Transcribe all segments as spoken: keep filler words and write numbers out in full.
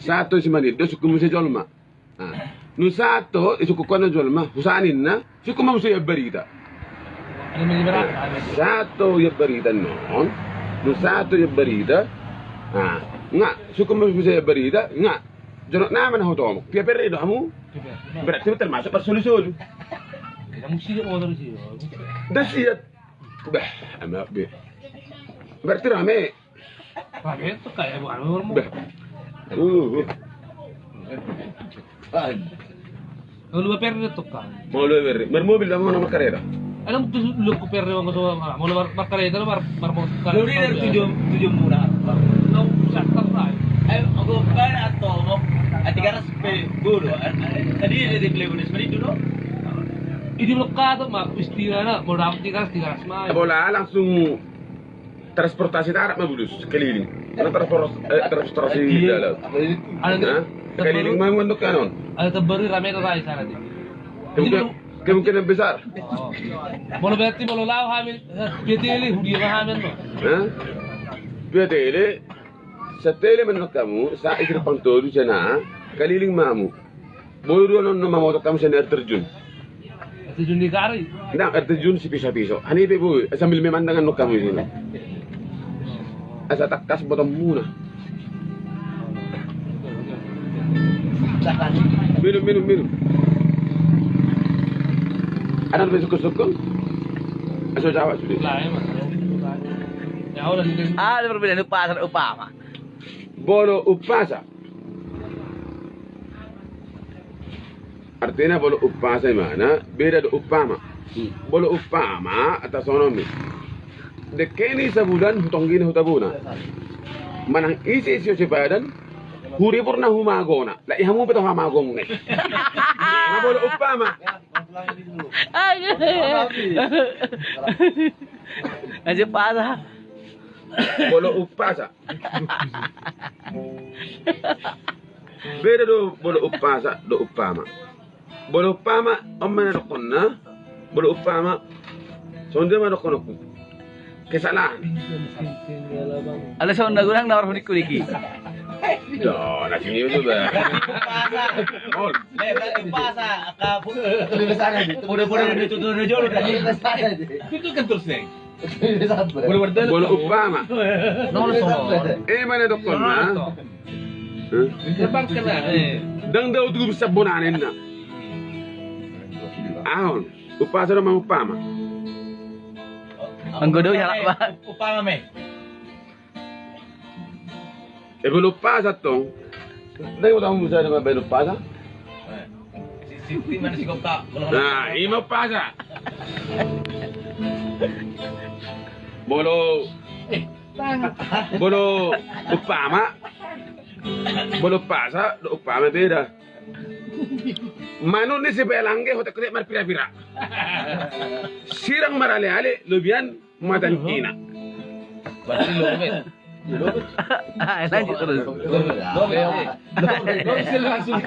Sahat tu si Manindo sungkun muse jolma. Ah. Nunga sahat tu, isungkun na jolma, husaha ninna, sungkun ma muse Ian Barita. Sahat tu Ian Barita non. Nunga sahat tu Ian Barita. Ah. Nga, sungkun ma muse Ian Barita, nga. Jonok nama na hutomok. Pia perre do hamu? Berarti termasuk parsolu-solu. Dang siat. Bah, ama be. Berarti rame. Rame tu kayak bukan. Bah. Uh. Lalu berre tu kan. Mau lu berre. Bermobil sama nama kareta. Ada mutu lu ku perre wang so, mau lu markareta lu mar mar. Lu di dari tujuh tujuh murah. Tahu santar lah. Ayo aku kan atau mau tiga ratus pe dulu. Tadi dari beli bonus beli dulu. Ini lo kata mah istilah na mau dapat tiga ratus tiga ratus mah. Bola langsung transportasi darat ma bulus keliling. Karena transpor eh, transportasi darat. Hah? Keliling ma untuk kanon. Ada terbaru rame tu guys sana di. Kemungkinan, kemungkinan besar. Molo berarti molo lao hamin, pietele hudia ma hamin ma. Hah? Pietele, satele menurut kamu, saat istri pang todu sana, keliling mamu. Bolu dua non mamoto kamu sana air terjun. Air terjun di kari. Nah, air terjun si piso-piso. Ani pe bolu, sambil memandangan non kamu ini. Asa takkas botomuna. Minum, minum, minum. Ada lebih syukur-syukur. Aso jawab sudah. Ada perbedaan upasa dan upama. Bolo upasa. Artina bolo upasa imana beda do upama. Bolo upama ata sonon ni. Dekeni sabulan hutonggina hutabuna. Manang isi isi osi badan huripur na humagona. Lai hamu beto hamagong ne. Na bolo upama. Aja pala. Bolo upasa. Beda do bolo upasa do upama. Bolo upama on ma na dokkonna. Bolo upama songon dia ma dokkononku. Kesalahan. Ala songon na godang na marhudikku diki. Do na sini itu ba. Ol. Beda upasa. Poda-poda na tutu na jolo. Itu kan terus deng. Bolo upama. Ima na dokkonna. Dang dao tu bisa bonanenna. Ahon upasa do ma upama. Anggo do ya lah. Upama me. Ego lupa satong. Dai utang bisa dengan bayi lupa sa. Nah, ima lupa sa. Bolo bolo upama. Bolo pasa do upama beda. Manuk ni si belangge hotek hotek marpira-pira. Sirang marale-ale lobian. Matan ina. Berarti lo bet. Lanjut terus. Lo bet. Lo bet langsung.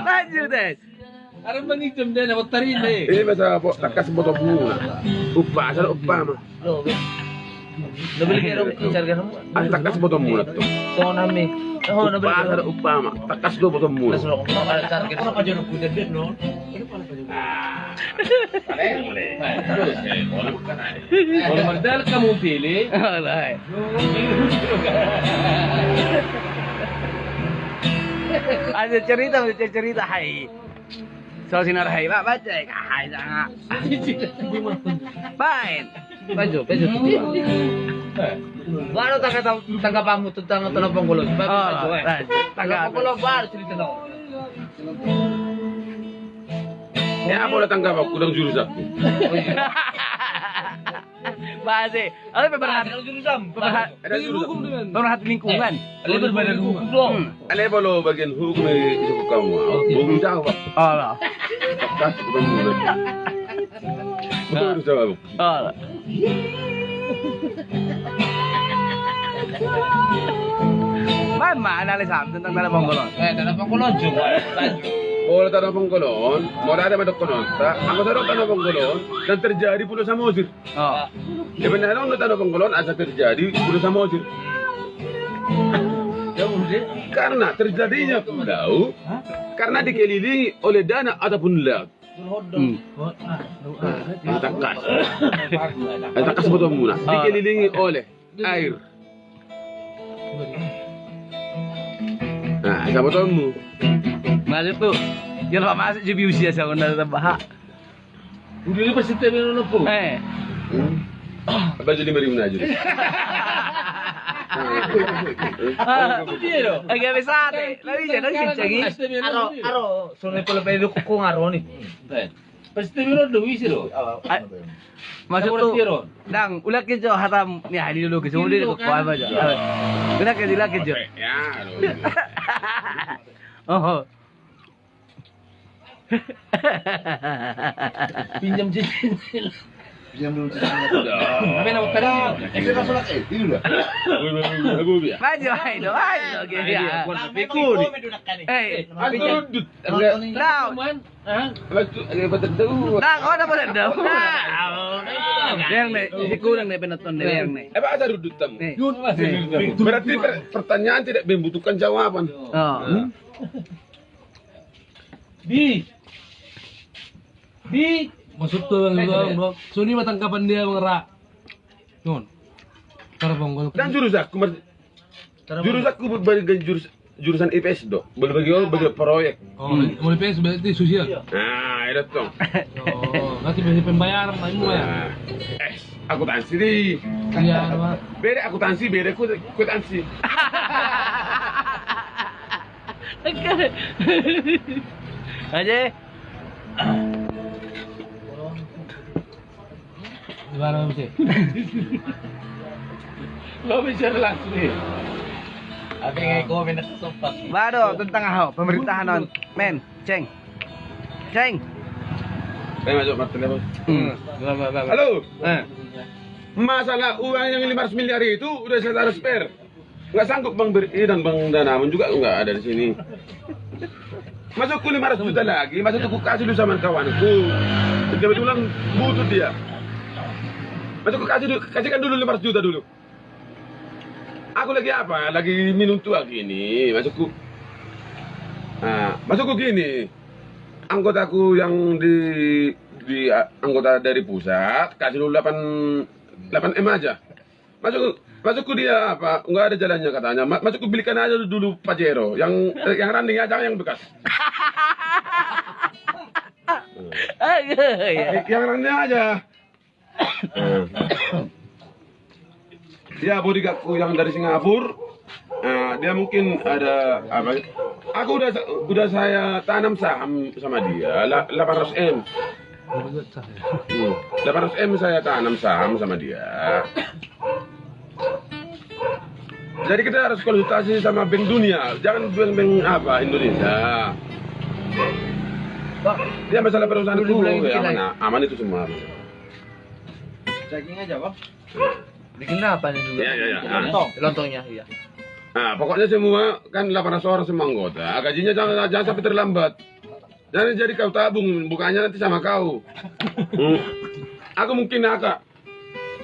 Lanjut es. Arem mangitem deh na botarin deh. Ima sa takkas botomuna. Upasa do upama. Lo bet. Lo beli kero carga semua. Takkas botomuna tu. Songon nami. Upasa do upama. Takkas do botomuna. Kenapa jadi kuda bet no? Kalau mandal kamu pilih. Ada cerita, ada cerita hai. So sinar hai, Pak, baca ya, hai, jangan. Pain. Bajo, bajo. Baru tangga tangga pamu tentang tanah ponggolo. Tangga ponggolo baru cerita dong. Ya apa udah tangga pamu kudang jurusan. Bahasa. Ada pemerhati. Jurusan. Pemerhati. Ada jurusan. Pemerhati lingkungan. Ada berbadan hukum dong. Ale bolo bagian hukum di suku kamu. Bung jawab. Alah. Kas kamu. Baru jawab. Alah. Mana ale sam tentang tanah ponggolon. Eh, tanah ponggolon juga. Bolo tanah ponggolon, mau ada ma dokkonon. Aku taruh tanah ponggolon dan terjadi Pulau Samosir. Oh. Sebenarnya untuk tanah ponggolon asa terjadi Pulau Samosir. Karena terjadinya pulau karena dikelilingi oleh danau ataupun laut. Hmm. Nah, tangkas. Tangkas botomu, nah. Dikelilingi oleh air. Nah, sabotonmu. Maksud tu, jala masuk je bius ya, sama nada tambah. Udah, ini pasti tebe nono po. Eh. Apa jadi mari muna jadi? Dia do. Agak besar deh. Tapi jangan kencang. Aro, aro, soalnya kalau pengen kok ngaro nih. Pasti tebe nono do isi do. Maksud tu, dang, ulang ke jo hatam ni, hari dulu ke, semua dia kok apa aja. Ulang ke, ulang ke jo. Oh. Pinjam cicil. Pinjam dulu cicil. Tapi nama tadi. Eh, kita langsung lagi. Eh, ini udah. Maju, ayo, ayo, oke, ya. Aku udah pikun. Eh, aku udah. Nah, nah, kau dapat dulu. Nah, yang nih, si kurang nih penonton nih, yang nih. Eh, Pak, ada rudut tamu. Nih. Berarti per-, pertanyaan tidak membutuhkan jawaban. Oh. Hmm? Di. Di. Maksud tu, Bang, Bang, Bang. Suni ma tanggapan dia, Bang, ra. Non. Karbon, Bang. Dan jurus aku, Mas. Jurus aku ber-, ber-, jurus-, jurusan I P S do. Boleh bagi, oh, bagi proyek. Oh, hmm. Boleh I P S berarti sosial. Nah, itu tuh. Oh, berarti bagi pembayaran, Pak, ilmu ya? Nah, eh, akuntansi di. Iya, Pak. Beda akuntansi, beda ku-, akuntansi. Aja. Gimana, Bang, sih? Lo bisa langsung nih. Apa yang komen sempat? Baru tentang ahok pemerintahan on, men, ceng. Ceng. Saya masuk Martin apa? Hmm. Halo. Eh. Masalah uang yang lima ratus miliar itu udah saya taruh spare. Nggak sanggup Bang Beri dan Bang Danamon juga nggak ada di sini. Masukku lima ratus juta lagi, masukku kasih dulu sama kawanku. Kebetulan butuh dia. Masukku kasih dulu, kasihkan dulu lima ratus juta dulu. Aku lagi apa? Lagi minum tuak ini, masukku. Nah, masukku gini. Anggotaku yang di, di, ah, anggota dari pusat, kasih dulu delapan, delapan M aja. Masuk, masukku dia apa? Nggak ada jalannya katanya. Ma-, masukku belikan aja dulu Pajero. Yang, eh, yang running aja, yang bekas. Aduh, ya. Eh, yang running aja. Eh. Ya, bodyguardku yang dari Singapura. Nah, dia mungkin ada apa? Aku udah, udah saya tanam saham sama dia, la-, delapan ratus M. Hmm. Delapan ratus M saya tanam saham sama dia. Jadi kita harus konsultasi sama bank dunia, jangan bank-bank apa, Indonesia. Dia masalah perusahaan itu, ya, aman, aman itu semua. Daging aja, Bang. Bikin apa nih dulu? Iya, iya, iya. Lontong. Lontongnya, iya. Nah, pokoknya semua kan delapan ratus orang semua anggota. Gajinya jangan, jangan sampai terlambat. Jangan jadi kau tabung, bukannya nanti sama kau. Hmm. Aku mungkin nakal.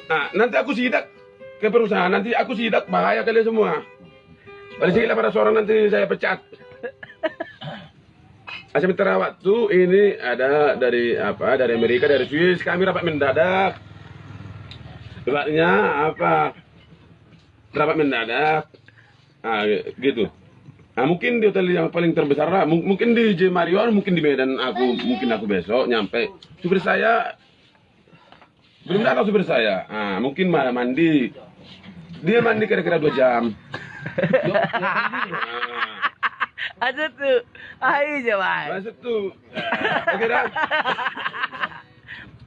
Nah, nanti aku sidak ke perusahaan, nanti aku sidak, bahaya kalian semua. Paling sedikit delapan ratus orang nanti saya pecat. Saya minta rawat tuh, ini ada dari apa, dari Amerika, dari Swiss, kami rapat mendadak. Rawatnya apa? Rapat mendadak. Ah, gitu. Nah, mungkin di hotel yang paling terbesar lah. Mung-, mungkin di J Marriott, mungkin di Medan, aku, mungkin aku besok nyampe. Supir saya belum datang, supir saya. Ah, mungkin ma-, mandi. Dia mandi kira-kira dua jam. Maksud tu, ayo coba. Maksud tu, oke dah.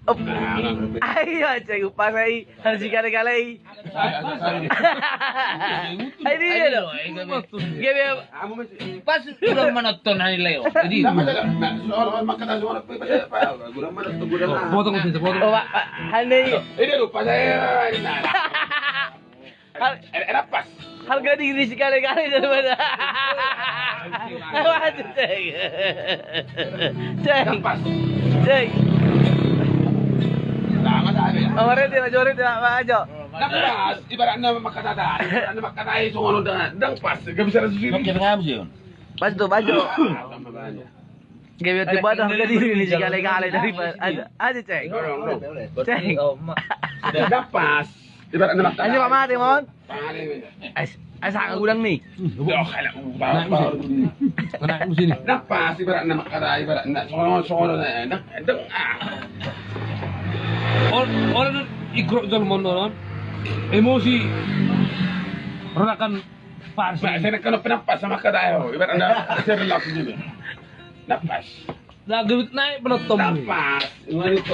Ayo, cek upas ai, harus digale-gale. Ai dia do. Dia, dia. Pas udah menonton hari Leo. Jadi. Potong, potong. Oh, Pak, Pak, hanya ini. Ini lupa saya. Hal-, enak pas. Harga diri sekali-kali daripada. Apa tuh, Ceng? Ceng. Pas. Ceng. Nah, masa ada ya? Oh, berarti majorit ya, Pak Ajo. Ndang pas, ibaratna mangkatai, ibaratna mangkatai songon on, ndang, ndang pas, nggak bisa disusun. Oke, pengamu sih, on. Pas tu, pas tu. Gabe tiba dah, jadi ini si gale-gale dari pas. Ada, ada, Ceng. Ceng. Ndang pas, ibaratna mangkatai. Ayo, Pak Made, Mon. Pak Made. As, as, aku ulang nih. Yo, kalau Pak Made. Ndang pas, ibaratna mangkatai, ibaratna songon, songon, ndang, ndang, ah. Ol, ol, ikrok jol mon on. Emosi. Ronakan pas. Nah, saya nak kena penampas sama kata ayo. Ibaratna saya relax gitu. Napas. Nah, gebit naik penonton. Napas. Gimana itu?